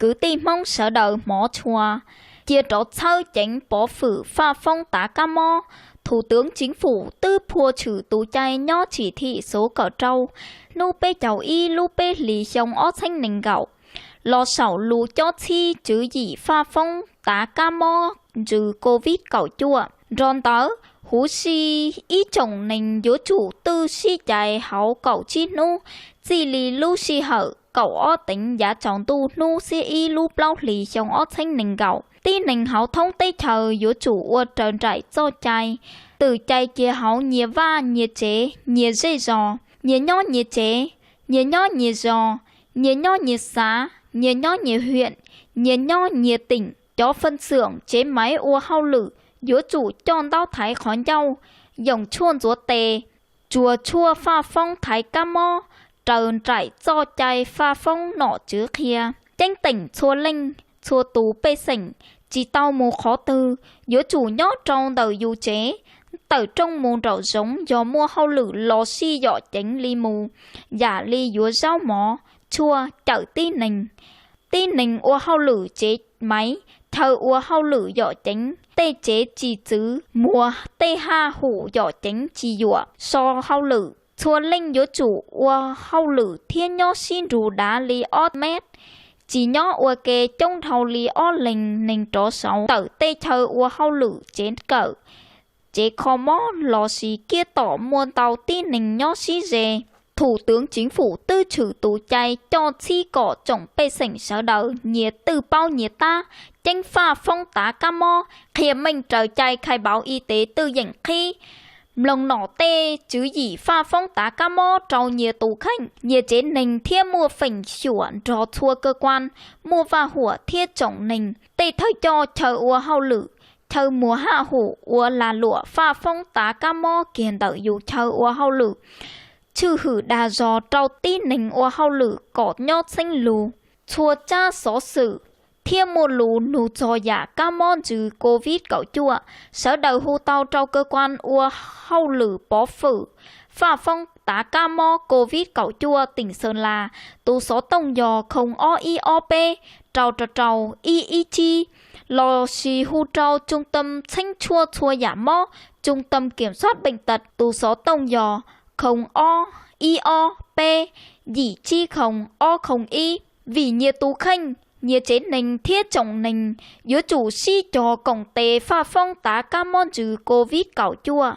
Kwv tij Hmoob sawv daws hmov tshua, cia rov txhawb ceev pov fwm faj foob tav kab mob. Thủ tướng Chính phủ twb phua tshwm tus cai nyob chỉ thị số kaum rau hnub peb caug ib lub peb hlis xyoo ob txheeb nees nkaum los saum lus cob txhib tswv yim faj foob tav kab mob ntsws covid kaum cuaj. Nrog ntawd, huv si ib tsoom neeg yuav tsum twj sib cais hauv kaum tsib hnub txij li lub sij hawm kaum ob teev yav tsaus ntuj hnub xiab ib lub plaub hlis xyoo ob txheeb nees nkaum. Tib neeg hauv thoob teb chaws yuav tsum ua raws nraim txoj cai, twm cai kiag hauv nyias vaj nyias tsev, nyias zej zos, nyias nyob nyias tsev, nyias nyob nyias zos, nyias nyob nyias xav, nyias nyob nyias huyện, nyias nyob nyias tỉnh. Cov faj xwm, tsev maiv ua hauj lwm yuav tsum coj ntaub thaiv qhov ncauj, yoom tshuaj ntxuav tes, tsuag tshuaj faj foob tav kab mob, raws nraim txoj cai faj foob nom tswv qhia. Ceeb toom txhua leej txhua tus pej xeem tsis tau mus qhov twg, yuav tsum nyob rau ntawm yus tsev, tawm rooj mus nraum zoov yog muaj hauj lwm los sis yom ceev li mus, yam li yuav zaub mov, tshuaj, cawm tib neeg. Tib neeg ua hauj lwm tsev maiv, chaw ua hauj lwm yom ceev, tej tsev tsis txwv muag, tej haj hum yom ceev tsis yuam so hauj lwm. Txhua leej yuav tsum ua hauj lwm thiab nyob sib nrug dav li ob mev, tsis nyob ua ke coob dhau li ob leeg neeg rov saud. Tawm tej chaw ua hauj lwm, tsev kawm, tsev kho mob los sis kiab tom muaj ntau tib neeg nyob sib ze. Thủ tướng Chính phủ twb tshwm tus cai coj txhib kom tsoom pej xeem sawv daws nyias twj paub nyias tab ceeb faj foob tav kab mob, qhia meej raws cai khai báo y tế twj yeem qhib, mloog nom tej tswv yim faj foob tav kab mob rau nyias tus kheej, nyias tsev neeg thiab muaj feem xyuam nrog txhua cơ quan muaj vaj huam thiab tsoom neeg. Tej thawj coj chaw ua hauj lwm, chaw muag haj hum ua lag luam faj foob tav kab mob kiag ntawm yus chaw ua hauj lwm, tswj hwm dag zog rau tib neeg ua hauj lwm kom nyob txheeb lug. Txhua tsab xov xwm thiab muaj lus nug txog yam kab mob ntsws covid kaum cuaj, sawv daws hu tau rau cơ quan ua hauj lwm pov fwm faj foob tav kab mob covid kaum cuaj tỉnh Sơn La. Tus xov tooj yog không ob ib ob peb rau rau rau ib ib tsib, los sis hu rau trung tâm txheeb tshuaj txhua yam mob, trung tâm kiểm soát bệnh tật, tus xov tooj yog không ob ib ob peb yim tsib không ob không ib. Vim nyias tus kheej, nyias tsev neeg thiab tsoom neeg yuav tsum sib cog koom tes faj foob tav kab mob ntsws covid kaum cuaj.